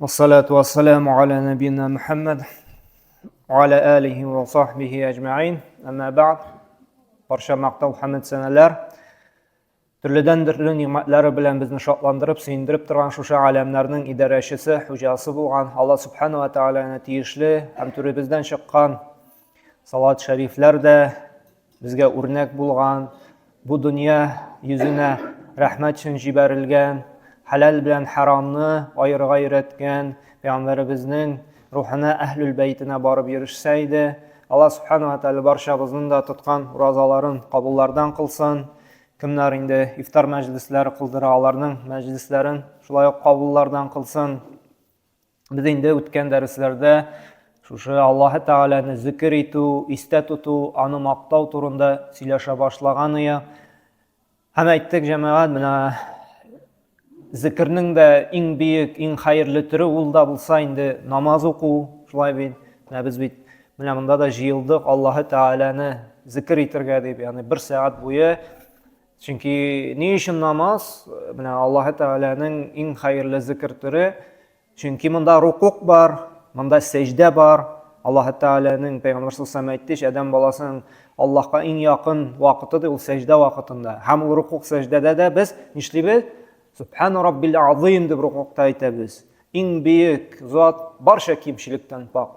Вассалату вассаламу аля набина Мухаммад, аля алихи ва сахбихи әҗмәгин. Әмма бәгъд. Барча мактау хәмд сәнәләр төрледән төрле ни'мәтләре белән безне шатландырып, сөендереп торган шушы аләмнәрнең идарәчесе, хуҗасы булган Алла субхану ва тааляны тиешле һәм түребездән чыккан салат шәрифләр дә безгә үрнәк булган, бу дөнья йөзенә рәхмәт өчен җибәрелгән, хәләл белән харамны аерырга өйрәткән пәйгамбәребезнең рухына, әһлүл бәйтенә барып ирешсә иде. Алла субхану ва тааля барчабызның да тоткан уразаларын кабуллардан кылсын. Кемнәр инде ифтар мәҗлесләре кылдыра, аларның мәҗлесләрен шулай ук кабуллардан кылсын. Без инде үткән дәресләрдә шушы Аллаһы Тәгаләне зикер итү, истә тоту, аны мактау турында сөйләшә башлаган идек. Һәм әйттек, җәмәгать, менә зикернең дә иң бөек, иң хәерле төре ул да булса инде намаз уку, шулай бит. Менә без бит менә монда да җыелдык Аллаһы Тәгаләне зикер итергә дип, ягъни бер сәгать буе. Чөнки ни өчен намаз? Менә Аллаһы Тәгаләнең иң хәерле зикер төре. Чөнки монда рукук бар, монда сәҗдә бар. Аллаһы Тәгаләнең Пәйгамбәр саллаллаһу алейһи әйтте, адәм баласының Аллаһка иң якын вакыты ди ул сәҗдә вакытында. Һәм ул рукук сәҗдәдә дә без нишлибез? Субхана раббил азим дип рукукта әйтәбез. Иң бөек зат барча кимчелектән пак.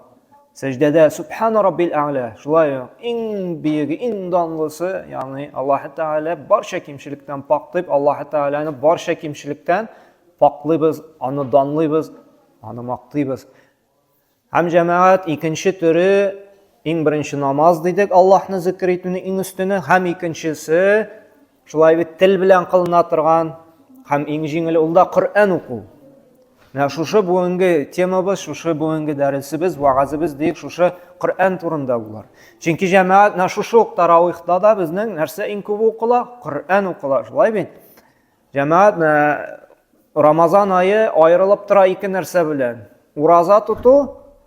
Сәҗдәдә Субхана раббил әгълә, шулай ук иң бөеге, иң данлысы, ягъни Аллаһ Тәгалә барча кимчелектән пак дип, Аллаһ Тәгаләне барча кимчелектән паклыйбыз, аны данлыйбыз, аны мактыйбыз. Һәм җәмәгать икенче төре иң беренче намаз дидек, Аллаһны зикр итүнең иң өстене, һәм икенчесе шулай бит тел белән кылына торган һәм иң җиңеле ул да Коръән уку. Менә шушы бүгенге темабыз, шушы бүгенге дәресебез, вәгазебез диек, шушы Коръән турында булыр. Чөнки җәмәгать менә шушы ук таравихта да безнең нәрсә иң күп укыла? Коръән укыла, шулай бит? Җәмәгать, менә Рамазан ае аерылып тора ике нәрсә белән. Ураза тоту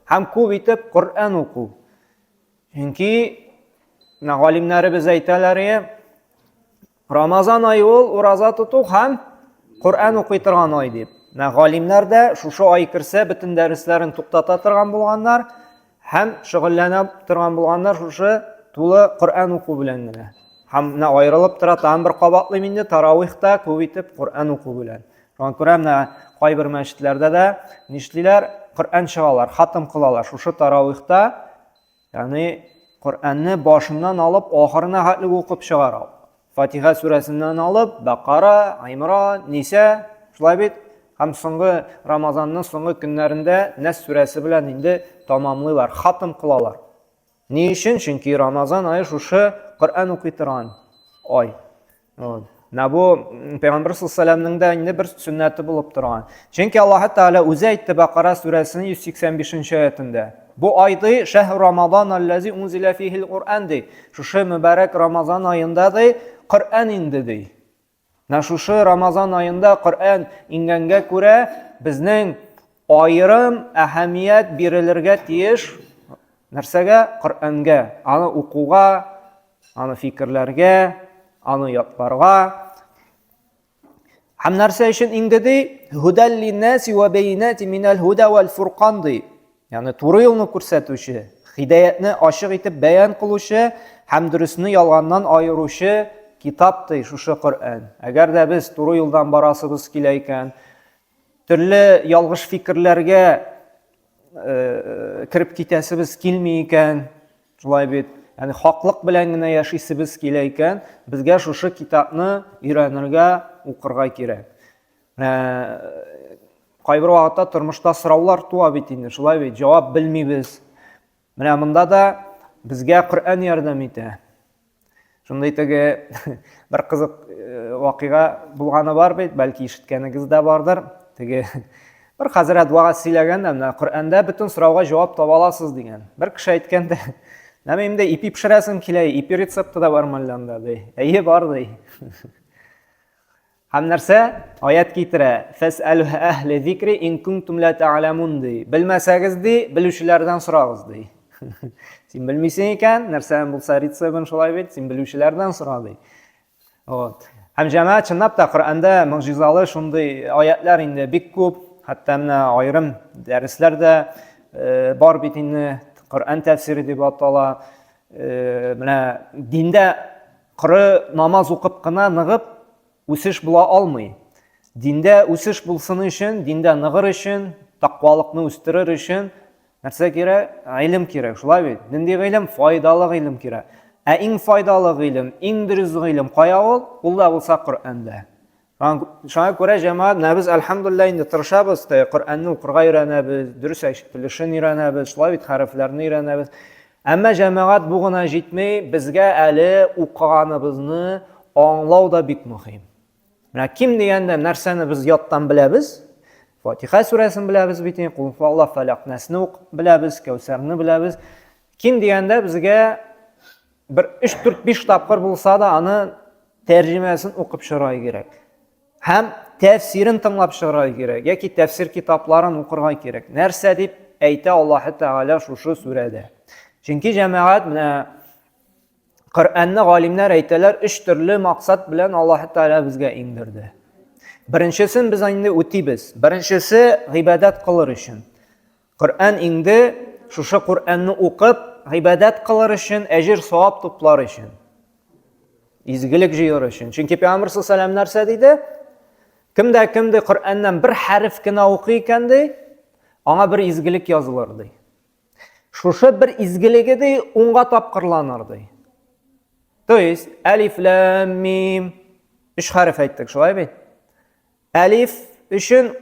һәм күп итеп Коръән уку. Чөнки менә галимнәребез әйтәләр, Рамазан ае ул ураза тоту һәм Коръән укый торган ай дип. Менә галимнәр дә шушы ай керсә бөтен дәресләрен туктата торган булганнар һәм шөгыльләнә торган булганнар шушы тулы Коръән уку белән генә. Һәм менә аерылып тора, тагын бер кабатлыйм инде, таравихта күп итеп Коръән уку белән. Шуңа күрә менә кайбер мәчетләрдә дә нишлиләр? Коръән чыгалар, хатым кылалар. Шушы таравихта, ягъни Коръәнне башыннан алып ахырына хәтле укып чыгара. Фатиха сүрәсеннән алып, Бакара, Имран, Ниса, шулай бит? Һәм соңгы Рамазанның соңгы көннәрендә Нәс сүрәсе белән инде тамамлыйлар, хатым кылалар. Ни өчен? Чөнки Рамазан ае шушы Коръән укый торган ай. Вот. Менә бу Пәйгамбер саллаллаһу дә инде бер сөннәте булып торган. Чөнки Аллаһ Тәгалә үзе әйтте Бакара сүрәсенең 185 аятында. Бу ай ди, шәһр Рамазан аллази унзиля фихил Коръән ди. Шушы мөбарәк Рамазан аенда ди, Коръән инде ди. Менә шушы Рамазан аенда Коръән иңгәнгә күрә безнең аерым әһәмият бирелергә тиеш нәрсәгә? Коръәнгә. Аны укуга, аны фикерләргә, аны ятларга. Һәм нәрсә өчен иңде ди? Һудәл линнаси ва бәйинати минәл һуда вәл фуркан ди. Ягъни туры юлны күрсәтүче, хидәятне ачык итеп бәян кылучы һәм дөресне ялганнан аеручы китап ди шушы Коръән. Әгәр дә без туры юлдан барасыбыз килә икән, төрле ялгыш фикерләргә э, кереп китәсебез килми икән, шулай бит, ягъни хаклык белән генә яшисебез килә икән, безгә шушы китапны өйрәнергә, укырга кирәк. Ә, кайбер вакытта тормышта сораулар туа бит инде, шулай бит, җавап белмибез. Менә монда да безгә Коръән ярдәм итә. Шундый теге бер кызык э, вакыйга булганы бар бит, бәлки ишеткәнегез дә бардыр. Теге бер хәзрәт вагаз сөйләгән дә, менә Коръәндә бөтен сорауга җавап таба аласыз дигән. Бер кеше әйткән дә, менә минем дә ипи пешерәсем килә, ипи рецепты да бар мәллә анда ди. Әйе, бар ди. Һәм нәрсә? Аят китерә. Фәсәлү әһле зикри ин кунтум ла та'ламун ди. Белмәсәгез ди, белүчеләрдән сорагыз ди. Син белмисең икән, нәрсәнең булса рецептын шулай бит, син белүчеләрдән сора ди. Вот. Һәм җәмәгать чынлап та Коръәндә могҗизалы шундый аятлар инде бик күп. Хәтта менә аерым дәресләр дә бар бит инде, Коръән тәфсире дип атала. Менә диндә коры намаз укып кына ныгып үсеш була алмый. Диндә үсеш булсын өчен, диндә ныгыр өчен, тәкъвалыкны үстерер өчен нәрсә кирәк? Гыйлем кирәк, шулай бит? Нинди гыйлем? Файдалы гыйлем кирәк. Ә иң файдалы гыйлем, иң дөрес гыйлем кая ул? Ул да булса Коръәндә. Шуңа күрә җәмәгать, менә без әлхәмдулилла инде тырышабыз, Коръәнне укырга өйрәнәбез, дөрес әйтелешен өйрәнәбез, шулай бит хәрефләрне өйрәнәбез. Әмма җәмәгать бу гына җитми, безгә әле укыганыбызны аңлау да бик мөһим. Менә ким дигәндә нәрсәне без яттан беләбез? Фатиха сүрәсен беләбез бит инде, Кул Аллаһ Фәләк Нәсне ук беләбез, Кәүсәрне беләбез. Ким дигәндә безгә бер 3 4 5 тапкыр булса да аны тәрҗемәсен укып чыгарга кирәк. Һәм тәфсирен тыңлап чыгарга кирәк, яки тәфсир китапларын укырга кирәк. Нәрсә дип әйтә Аллаһы Тәгалә шушы сүрәдә? Чөнки җәмәгать менә Коръәнне галимнәр әйтәләр, өч төрле максат белән Аллаһы Тәгалә безгә иңдерде. Беренчесен без инде үтибез. Беренчесе гыйбадәт кылыр өчен. Коръән иңде, шушы Коръәнне укып, гыйбадәт кылыр өчен, әҗер савап туплар өчен. Изгелек җыер өчен. Чөнки Пәйгамбер саллаллаху алейһи нәрсә диде? Кем дә кем ди Коръәннән бер хәреф кенә укый икән ди, аңа бер изгелек язылыр ди. Шушы бер изгелеге ди унга тапкырланыр ди. То есть әлиф ләм мим өч хәреф әйттек, шулай бит? Әлиф өчен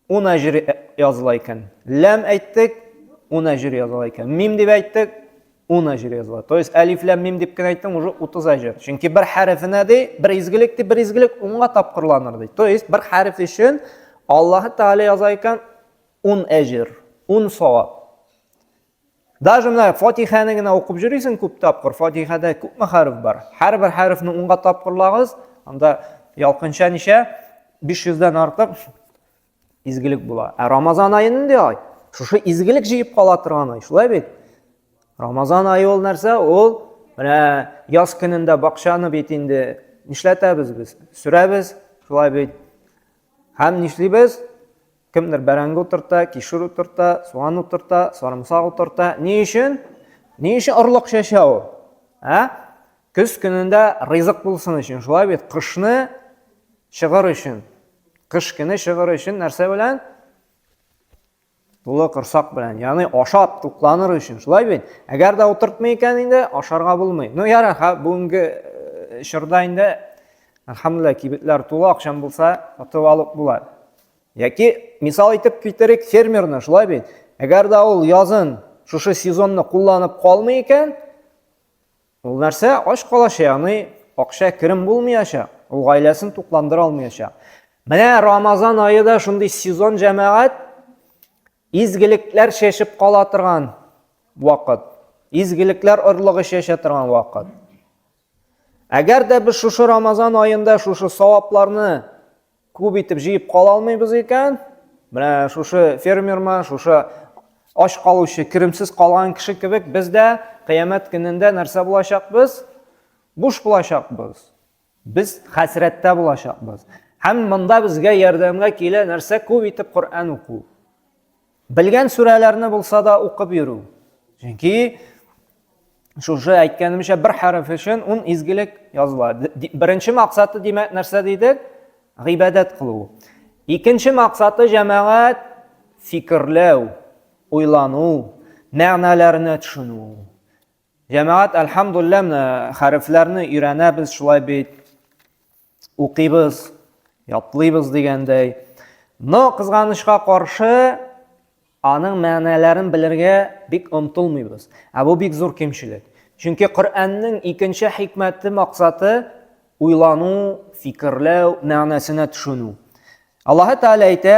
ун әҗер языла икән. Ләм әйттек, ун әҗер языла икән. Мим дип әйттек, ун әҗер языла. То есть әлиф ләм мим дип кенә әйттең, уже 30 әҗер. Чөнки бер хәрефенә ди, бер изгелек ди, бер изгелек унга тапкырланыр ди. То есть бер хәреф өчен Аллаһы Тәгалә яза икән 10 әҗер, 10 савап. Даже менә Фатиханы генә укып йөрисең күп тапкыр. Фатихада күпме хәреф бар? Һәрбер хәрефне унга тапкырлагыз, анда ялкынча ничә? 500дән артык изгелек була. Ә Рамазан ае нинди ай? Шушы изгелек җыеп кала торган ай, шулай бит? Рамазан ае ул нәрсә? Ул менә яз көнендә бакчаны бит инде нишләтәбез без? Сөрәбез, шулай бит? Һәм нишлибез? Кемдер бәрәңге утырта, кишер утырта, суган утырта, сарымсак утырта. Ни өчен? Ни өчен орлык чәчә ул? Ә? Көз көнендә ризык булсын өчен, шулай бит, кышны чыгыр өчен. Кыш көне чыгыр өчен нәрсә белән? Тулы корсак белән, ягъни ашап тукланыр өчен, шулай бит? Әгәр дә утыртмый икән инде, ашарга булмый. Ну, ярар, ха, бүгенге э, чорда инде, әлхәмдүлилләһ, кибетләр тулы, акчам булса, сатып алып була. Яки мисал итеп китерик фермерны, шулай бит? Әгәр дә ул язын шушы сезонны кулланып калмый икән, Ул нәрсә? Ач калачак, ягъни акча керем булмаячак, ул гаиләсен тукландыра алмаячак. Менә Рамазан ае да шундый сезон җәмәгать изгелекләр чәчеп кала торган вакыт. Изгелекләр орлыгы чәчә торган вакыт. Әгәр дә без шушы Рамазан аенда шушы савапларны күп итеп җыеп кала алмыйбыз икән, менә шушы фермермы, шушы ач калучы, керемсез калган кеше кебек без дә кыямәт көнендә нәрсә булачакбыз? Буш булачакбыз. Без хәсрәттә булачакбыз. Һәм монда безгә ярдәмгә килә нәрсә? Күп итеп Коръән уку. Белгән сүрәләрне булса да укып йөрү. Чөнки шушы әйткәнемчә бер хәреф өчен ун изгелек языла. Беренче максаты димәк нәрсә дидек? Гыйбадәт кылу. Икенче максаты җәмәгать фикерләү, уйлану, мәгънәләренә төшенү. Җәмәгать, әлхәмдулилла, менә хәрефләрне өйрәнәбез, шулай бит укыйбыз, ятлыйбыз дигәндәй. Но кызганычка каршы, аның мәгънәләрен белергә бик омтылмыйбыз. Ә бу бик зур кимчелек. Чөнки Коръәннең икенче хикмәте, максаты уйлану, фикерләү, мәгънәсенә төшенү. Аллаһы Тәгалә әйтә,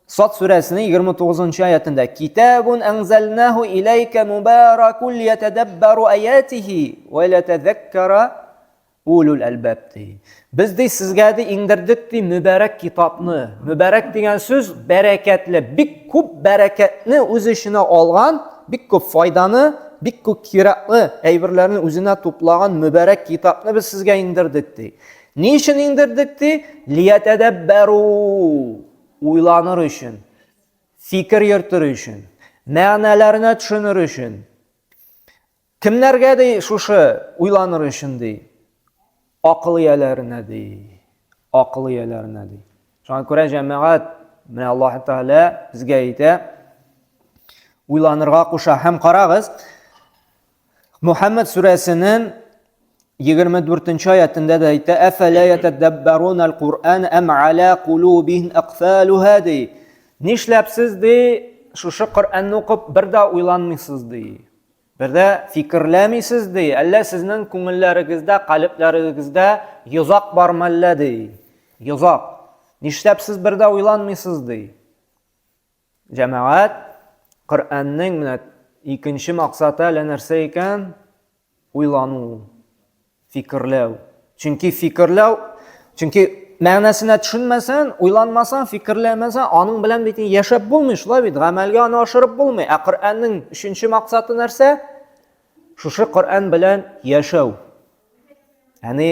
Сад сүрәсенең 29 нчы аятында Китабун анзалнаху иләйкә мубаракун лиятадаббару аятихи ва лиятазаккара улул әлбаб ди. Без ди сезгә ди иңдердек ди мөбарәк китапны. Мөбарәк дигән сүз бәрәкәтле, бик күп бәрәкәтне үз эченә алган, бик күп файданы, бик күп кирәкле әйберләрне үзенә туплаган мөбарәк китапны без сезгә иңдердек ди. Ни өчен иңдердек ди? Лиятадаббару. Уйланыр өчен, фикер йөртер өчен, мәгънәләренә төшенер өчен. Кемнәргә ди шушы уйланыр өчен ди? Акыл ияләренә ди. Акыл ияләренә ди. Шуңа күрә җәмәгать, менә Аллаһ Тәгалә безгә әйтә, уйланырга куша. Һәм карагыз, Мухаммад сүрәсенең 24 нче аятендә дә әйтә, «Әфәлә ятәдәббәрун әл-Куръан әм аля кулубихим әкфалуха» ди. Нишләп сез ди, шушы Коръәнне укып бер дә уйланмыйсыз ди. Бер дә фикерләмисез ди. Әллә сезнең күңелләрегездә, калебләрегездә йозак бар мәллә ди. Йозак. Нишләп сез бер дә уйланмыйсыз ди. Җәмәгать, Коръәннең менә икенче максаты әле нәрсә икән? Уйлану, фикерләү. Чөнки фикерләү, чөнки мәгънәсенә төшенмәсәң, уйланмасаң, фикерләмәсәң, аның белән бит яшәп булмый, шулай бит, гамәлгә аны ашырып булмый. Ә Коръәннең өченче максаты нәрсә? Шушы Коръән белән яшәү. Ягъни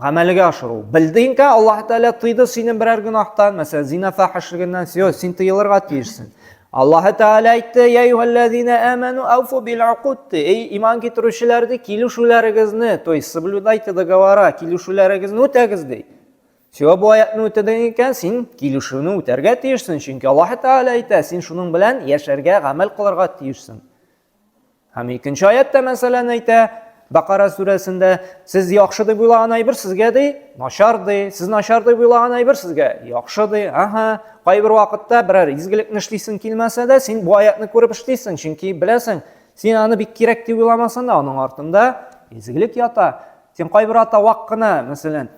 гамәлгә ашыру. Белдең икән, Аллаһ Тәгалә тыйды сине берәр гөнаһтан, мәсәлән, зина фахишлегеннән, все, син тыелырга тиешсең. Аллаһ Тәгалә әйтте: "Я юһаллазина аману ауфу бил уқуд". Эй, иман китерүчеләр, ди, килешүләрегезне, то есть соблюдайте договора, килешүләрегезне үтәгез, ди. Все, бу аятны үтәдең икән, син килешүне үтәргә тиешсең, чөнки Аллаһ Тәгалә әйтә, син шуның белән яшәргә, гамәл кылырга тиешсең. Һәм икенче аятта мәсәлән әйтә, Бакара сүрәсендә, сез яхшы дип уйлаган әйбер сезгә ди, начар ди, сез начар дип уйлаган әйбер сезгә яхшы ди. Аһа, кайбер вакытта берәр изгелекне эшлисең килмәсә дә, син бу аятны күреп эшлисең, чөнки беләсең, син аны бик кирәк дип уйламасаң да, аның артында изгелек ята. Син кайбер ата вак кына, мәсәлән,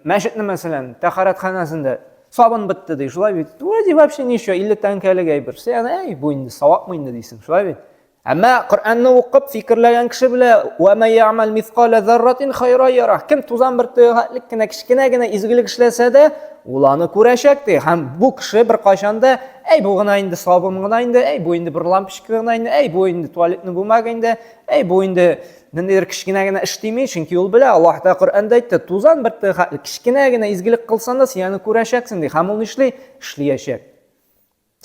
мәчетне мәсәлән тәһарәтханәсендә сабын бетте ди шулай бит вроде вообще ничего 50 тәңкәлек әйбер сен әй бу инде савапмы инде дисең шулай бит әмма коръәнне укып фикерләгән кеше белә кем тузан бөртеге хәтлек кенә кечкенә генә изгелек эшләсә дә ул аны күрәчәк ди һәм бу кеше беркайчан да әй бу гына инде сабын гына инде әй бу инде бер лампочка гына инде әй бу инде туалетный бумага инде әй бу инде Ниндидер кечкенә генә эш дими, чөнки ул белә, Аллаһ Тәгалә Коръәндә әйтте, тузан бер хәтле кечкенә генә изгелек кылсаң да, син аны күрәчәксең ди. Һәм ул нишли? Эшлиячәк.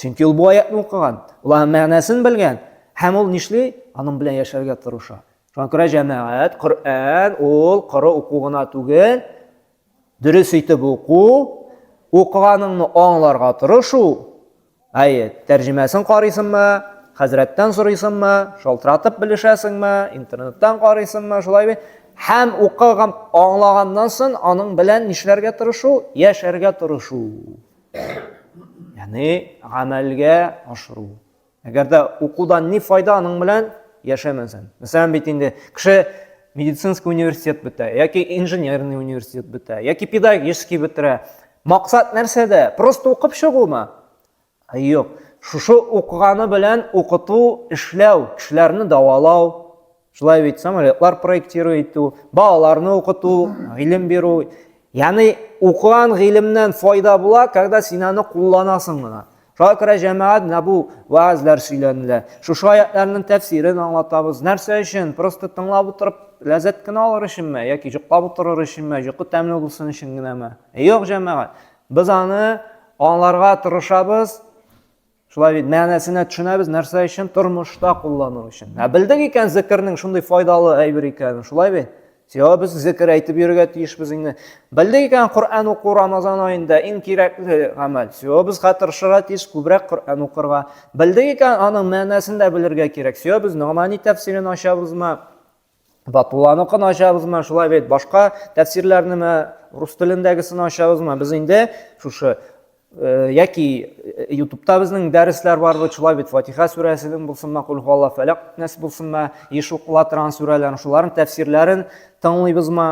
Чөнки ул бу аятны укыган, ул аның мәгънәсен белгән, һәм ул нишли? Аның белән яшәргә тырыша. Шуңа күрә җәмәгать, Коръән ул коры уку гына түгел, дөрес итеп уку, укыганыңны аңларга тырышу, Әйе, тәрҗемәсен карыйсыңмы, хәзрәттән сорыйсыңмы, шалтыратып белешәсеңме, интернеттан карыйсыңмы, шулай бит. Һәм укыган, аңлаганнан соң аның белән нишләргә тырышу? Яшәргә тырышу. Ягъни гамәлгә ашыру. Әгәр дә укудан ни файда аның белән яшәмәсәң? Мәсәлән, бит инде кеше медицинский университет бетә, яки инженерный университет бетә, яки педагогический бетерә. Максат нәрсәдә? Просто укып чыгумы? Юк. Шушы укыганы белән укыту, эшләү, кешеләрне дәвалау, шулай бит, самолетлар проектировать итү, балаларны укыту, гыйлем бирү. Ягъни укыган гыйлемнән файда була, когда син аны кулланасың гына. Шуңа күрә җәмәгать менә бу вәгазьләр сөйләнелә. Шушы аятларның тәфсирен аңлатабыз. Нәрсә өчен? Просто тыңлап утырып ләззәт кенә алыр өченме яки йоклап утырыр өченме, йокы тәмле булсын өчен генәме? Юк, җәмәгать. Без аны аңларга тырышабыз. Шулай бит, мәгънәсенә төшенәбез, нәрсә өчен? Тормышта куллану өчен. Ә белдек икән зикернең шундый файдалы әйбер икәнен, шулай бит? Все, без зикер әйтеп йөрергә тиешбез инде. Белдек икән, Коръән уку Рамазан аенда иң кирәкле гамәл. Все, без тырышырга тиеш күбрәк Коръән укырга. Белдек икән, аның мәгънәсен дә белергә кирәк. Все, без Ногмани тәфсирен ачабызмы? Батулланыкын ачабызмы, шулай бит, башка тәфсирләрнеме, рус телендәгесен ачабызмы? Без инде шушы Э, яки э, ютубта безнең дәресләр бар бит, шулай бит, Фатиха сүрәсенең булсынмы, Кул хуалла фәләк нәрсә булсынмы, еш укыла торган сүрәләрнең шуларның тәфсирләрен тыңлыйбызмы?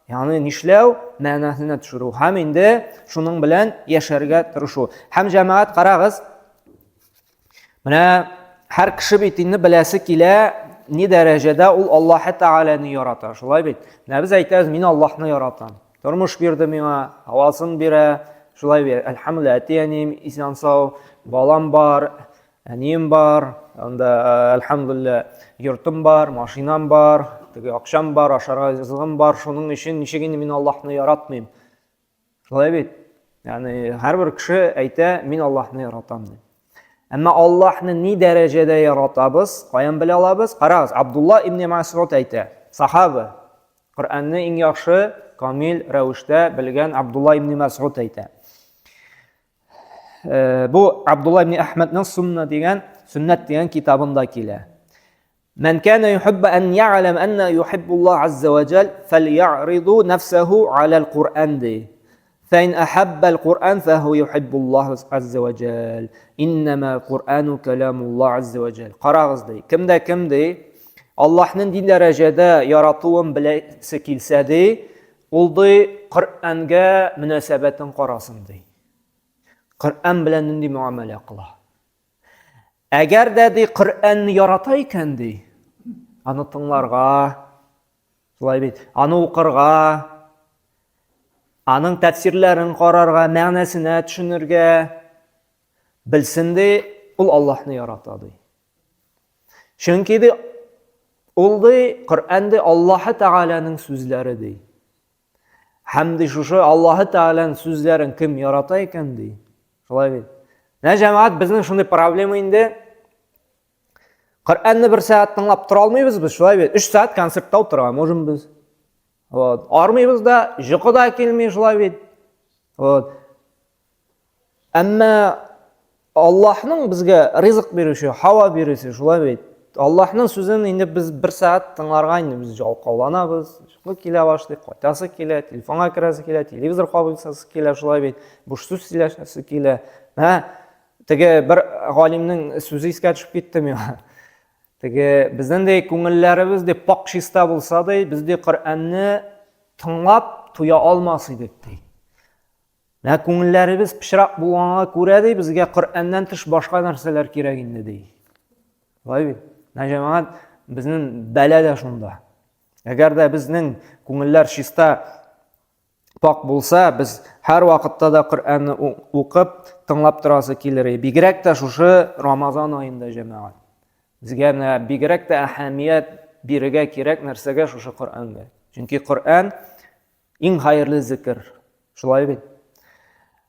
Ягъни нишләү, мәгънәсенә төшерү һәм инде шуның белән яшәргә тырышу. Һәм җәмәгать карагыз, менә һәр кеше бит инде беләсе килә, ни дәрәҗәдә ул Аллаһы Тәгаләне ярата, шулай бит? Менә без әйтәбез, мин Аллаһны яратам. Тормыш бирде миңа, һавасын бирә, шулай бит, әлхәмдүлилләһ, әти-әнием исән-сау, балам бар, әнием бар, анда әлхәмдүлилләһ, йортым бар, машинам бар, теге акчам бар, ашарга ризыгым бар, шуның өчен ничек инде мин Аллаһны яратмыйм? Шулай бит? Ягъни һәрбер кеше әйтә, мин Аллаһны яратам дип. Әмма Аллаһны ни дәрәҗәдә яратабыз, каян белә алабыз? Карагыз, Абдулла ибн Масуд әйтә, сахаба, Коръәнне иң яхшы, камил рәвештә белгән Абдулла ибн Масуд әйтә. Э, бу Абдулла ибн Әхмәднең Сунна дигән, Сөннәт дигән китабында килә. Мән кана юхиббу ан я'лам анна юхиббуллаһ азза ва җал фалья'риду нафсаху аля аль-Куръан ди. Фәин әхәббә аль-Куръан фәһу юхиббуллаһ азза ва җал. Иннама аль-Куръану калямуллаһ азза ва җал. Карагыз ди. Кем дә кем ди, Аллаһның дин дәрәҗәдә яратуын беләсе килсә ди, ул ди Коръәнгә мөнәсәбәтен карасын ди. Коръән белән нинди муамәлә кыла? Әгәр дә ди Коръәнне ярата икән ди, аны тыңларга, шулай бит, аны укырга, аның тәфсирләрен карарга, мәгънәсенә төшенергә белсен ди, ул Аллаһны ярата ди. Чөнки ди, ул ди, Коръән ди Аллаһы Тәгаләнең сүзләре ди. Һәм ди шушы Аллаһы Тәгаләнең сүзләрен кем ярата икән ди. Шулай бит. Менә җәмәгать безнең шундый проблема инде. Коръәнне бер сәгать тыңлап тора алмыйбыз без, шулай бит. 3 сәгать концертта утыра можем без. Вот. Армыйбыз да, йокы да килми, шулай бит. Вот. Әмма Аллаһның безгә ризык бирүче, һава бирүче, шулай бит. Аллаһның сүзен инде без бер сәгать тыңларга инде без жалкауланабыз, йокы килә башлый, кайтасы килә, телефонга керәсе килә, телевизор кабызасы килә, шулай бит. Буш сүз сөйләшәсе килә. Менә теге бер галимнең сүзе искә төшеп китте миңа. Теге безнең дә күңелләребез дә пак чиста булса да, без дә Коръәнне тыңлап туя алмас идек ди. Менә күңелләребез пычрак булганга күрә ди, безгә Коръәннән тыш башка нәрсәләр кирәк инде ди. Шулай бит? Менә җәмәгать, безнең бәла дә шунда. Әгәр дә безнең күңелләр чиста, пак булса, без һәр вакытта да Коръәнне укып, тыңлап торасы килер. Бигрәк тә шушы Рамазан аенда җәмәгать. Безгә менә бигрәк тә әһәмият бирергә кирәк нәрсәгә шушы Коръәнгә. Чөнки Коръән иң хәерле зикер. Шулай бит.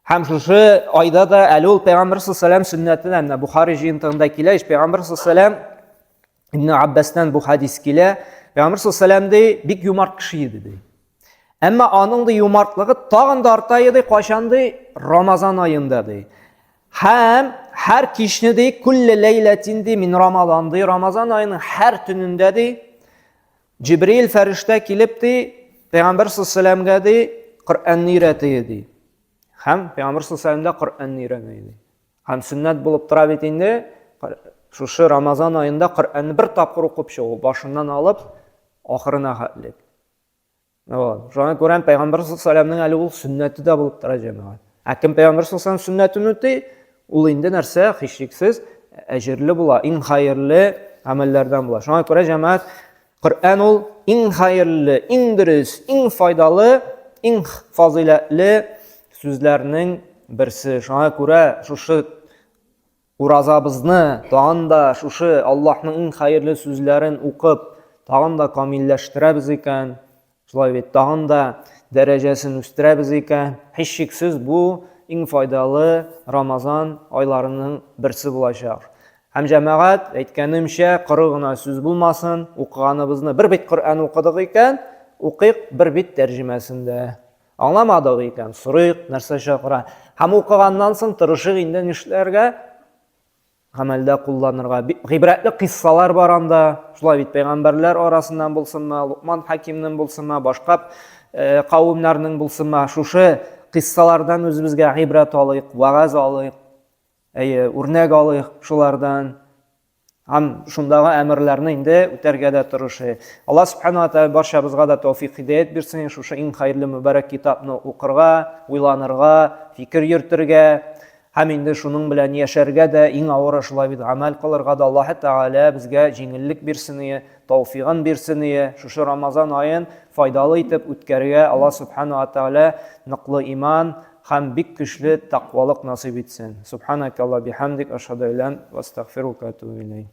Һәм шушы айда да әле ул Пәйгамбәр саллаллаху сөннәтенә, менә Бухари җыентыгында килә, ич Пәйгамбәр саллаллаху Ибн Аббастан бу хадис килә. Пәйгамбәр саллаллаху ди, бик юмарт кеше иде ди. Әмма аның ди юмартлыгы тагын да арта иде, кайчан ди? Рамазан аенда ди. Һәм һәр кичне ди, күлле ләйләтин ди, мин Рамазан ди, Рамазан аеның һәр төнендә ди, Җибриил фәрештә килеп ди, Пәйгамбәр саллаллаху ди, Коръәнне өйрәтә ди. Һәм Пәйгамбәр саллаллаху дә Коръәнне өйрәнә иде. Һәм сөннәт булып тора бит инде, шушы Рамазан аенда Коръәнне бер тапкыр укып чыгу, башыннан алып ахырына хәтле. Вот. Шуңа күрә Пәйгамбәр саллаллаху әле ул сөннәте дә булып тора җәмәгать. Ә кем Пәйгамбәр саллаллаху сөннәтен үти, ул инде нәрсә, һичшиксез әҗерле була, иң хәерле гамәлләрдән була. Шуңа күрә җәмәгать Коръән ул иң хәерле, иң дөрес, иң файдалы, иң фазыйләтле сүзләрнең берсе. Шуңа күрә шушы Уразабызны тагын да шушы Аллаһның иң хәерле сүзләрен укып, тагын да камилләштерәбез икән, шулай бит, тагын да дәрәҗәсен үстерәбез икән, һичшиксез бу иң файдалы Рамазан айларының берсе булачак. Һәм җәмәгать, әйткәнемчә, коры гына сүз булмасын, укыганыбызны бер бит Коръән укыдык икән, укыйк бер бит тәрҗемәсен дә. Аңламадык икән, сорыйк, нәрсә чакыра. Һәм укыганнан соң тырышык инде нишләргә? Гамәлдә кулланырга. Гыйбрәтле кыйссалар бар анда. Шулай бит пәйгамбәрләр арасыннан булсынмы, Лукман хакимнең булсынмы, башка э, кавемнәрнең булсынмы, шушы кыйссалардан үзебезгә гыйбрәт алыйк, вәгазь алыйк. Әйе, үрнәк алыйк шулардан. Һәм шундагы әмерләрне инде үтәргә дә тырышыйк. Алла субхана ва тәгалә барчабызга да тәүфик һидәят бирсен, шушы иң хәерле мөбарәк китапны укырга, уйланырга, фикер йөртергә һәм инде шуның белән яшәргә дә, иң авыры шулай бит гамәл кылырга да Аллаһы Тәгалә безгә җиңеллек бирсен ие, тәүфигын бирсен ие. Шушы Рамазан аен файдалы итеп үткәрергә Алла субхана ва тәгалә ныклы иман, Һәм бик көчле тәкъвалык насыйп итсен. Субханакалла бихамдик ашһаду ан ла ва астагфирука ва атубу иләйк.